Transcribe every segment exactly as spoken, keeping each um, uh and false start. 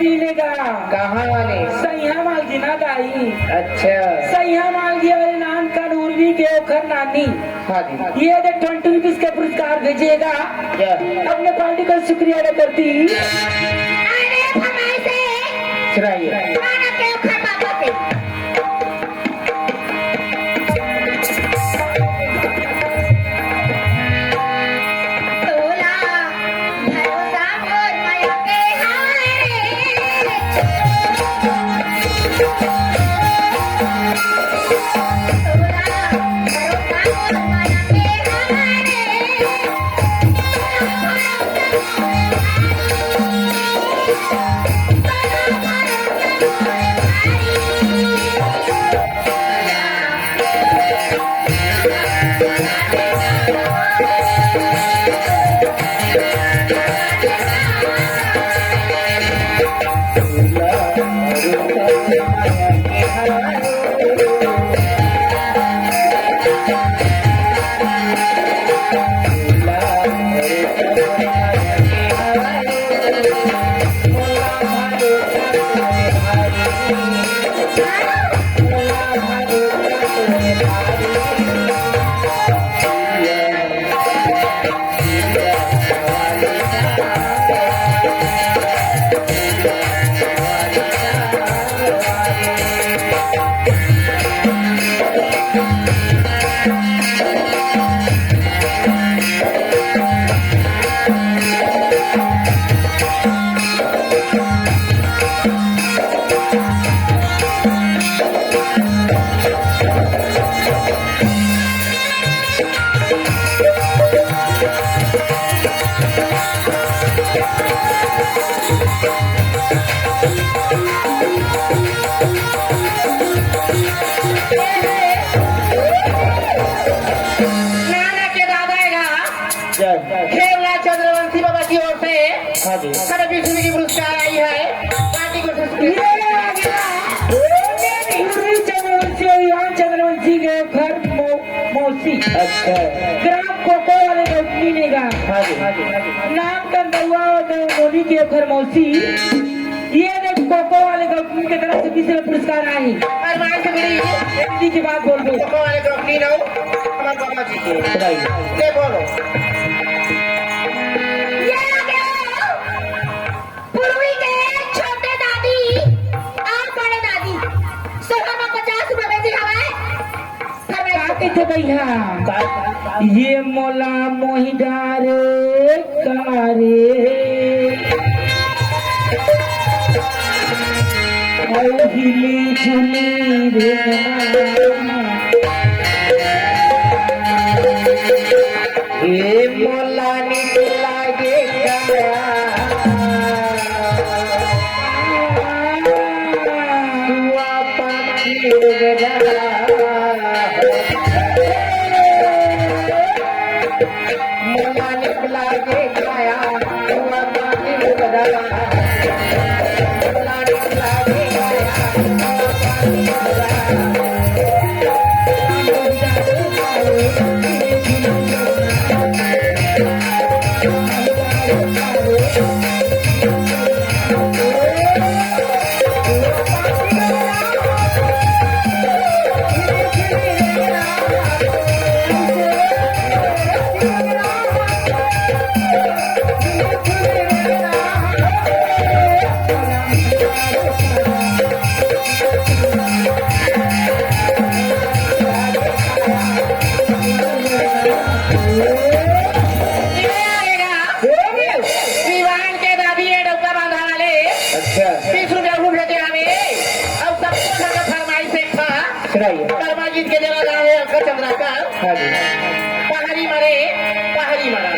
मिलेगा। कहाँ वाले? सैया मालगी ना दाई। अच्छा। सैया मालगी वाले नान का उर्वी के ओखर नानी। हाँ जी। ये दे ट्वेंटी रुपीज के पुरस्कार भेजेगा। क्या? अपने पार्टी का शुक्रिया अदा करती। अरे फरमाइश है। सुनाइए। खाना के ओखर बाबा के। तोला भरोसा मोर मया के हवय रे। तोला भरोसा मोर मया के हवय रे। नाना के दादा एला जय। खेलना चंद्रवंशी बाबा की ओर से हाँ जी। साढ़े बीस रुपए की पुरस्कार आई है। पार्टी को ये आ गया। पूर्वी चंद्रवंशी और ईवान चंद्रवंशी के घर मौ-, मौसी। अच्छा। ग्राम कोको वाले गौतमी ने गा। हाँ जी। नाम कंदरुआ और मोनी के घर मौसी। ये देख, कोको वाले कंपनी की तरफ से किसी को पुरस्कार आए। और माई से बड़ी ये दीदी की बात बोल दो। कोको वाले कंपनी लो, हमारे बाबा जी के। बताइए। ये बोलो। ये आ गया। पूर्वी के छोटे दादी और बड़े दादी। सोहर में पचास रुपए बेची हवाए। का कहिथे भैया? ये मोला मोहि डारे कारे। अउ हिली झुली रे ना। ये मोला निक लागे काया। दीवान के दादी ये डौका बांधा वाले अच्छा। बीस रुपया घूम लेते हमें। अब सबको घर का फरमाइश एक था। सुनाइए। कर्मा गीत के जरा गाँव है अक्का चंद्रा का। हाँ जी। पहाड़ी मरे, पहाड़ी मरा।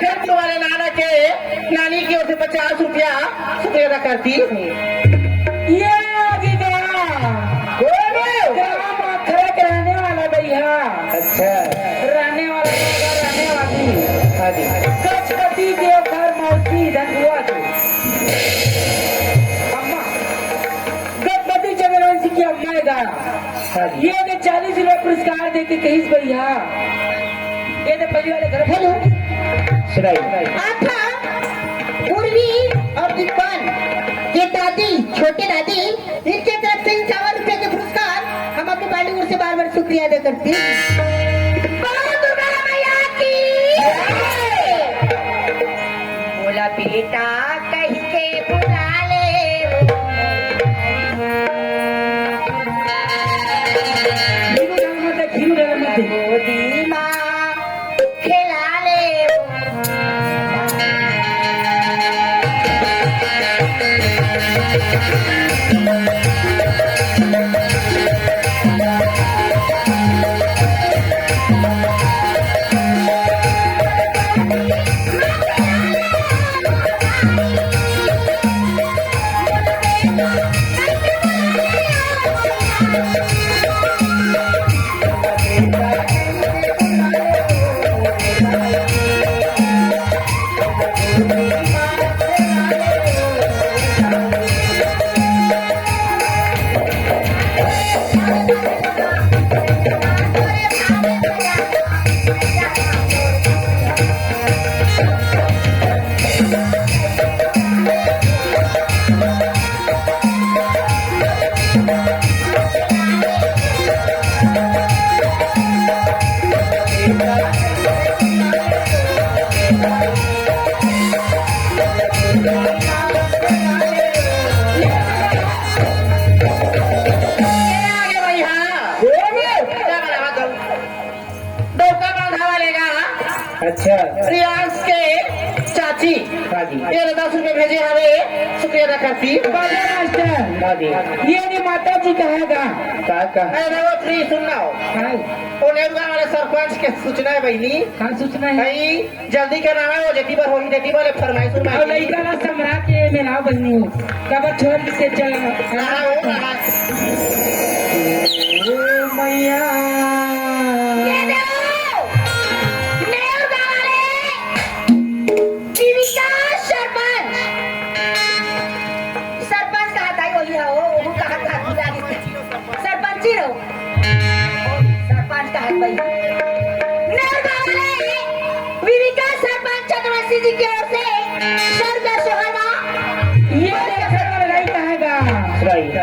घर वाले नाना के, नानी की ओर से पचास रुपया शुक्रिया अदा करती हूँ। ये आगे गया। बोलो। ग्राम अखरा के रहने वाला भैया। अच्छा। रहने वाला, रहने वाली। हाँ जी। गजपति देव घर मौसी धनबुआ के। अम्मा, गजपति चंद्रवंशी की अम्मा हे गा। हाँ जी। ये दे चालीस रुपया पुरस्कार दे के कहिस भैया। ये दे पहली वाले घर। हेलो। सुनाई। आथा, उर्वी और दीपन, ये दादी, छोटे दादी, इनके तरफ से इक्यावन रुपए के पुरस्कार। हम अपने पार्टी ओर से बार बार शुक्रिया अदा करती। बोलो दुर्गा मैया की। बोला बेटा कही के बुला ले। खीरू डाल मत दे, खीरू डाल मत दे। गोदी माँ खिला ले। आगे भाई, हाँ। डौका बांधा वाले गा। अच्छा। प्रियांश के चाची। हाँ जी। ये दस रुपए भेजे हवे, शुक्रिया अदा करती। बाजा मास्टर। हाँ जी। ये नी माता जी का हे गा। का, का? अरे वो फ्री सुनना हो। हाँ। वो नेउर गांव वाले सरपंच के सूचना हे बहिनी। का सूचना हे? भाई, जल्दी के नाम हे, वो जेती बर होही, तेती बर फरमाइश उरमाइश। अउ लइका ला समरा के मेलाव बहिनी, काबर छोड़ के चल। हाँ, वो रहा। ओ मैया। ये दे, नेउर गांव वाले, जीविका सरपंच। सरपंच कहा था, वही है, वो, वो कहा था, सरपंची रहो। सरपंच का हाथ भाई। नरगांव वाले विविका सरपंच चंद्रवंशी जी की ओर से सौ रुपया सुहाना। ये देखो लड़ाई कहाँ गा? राइट।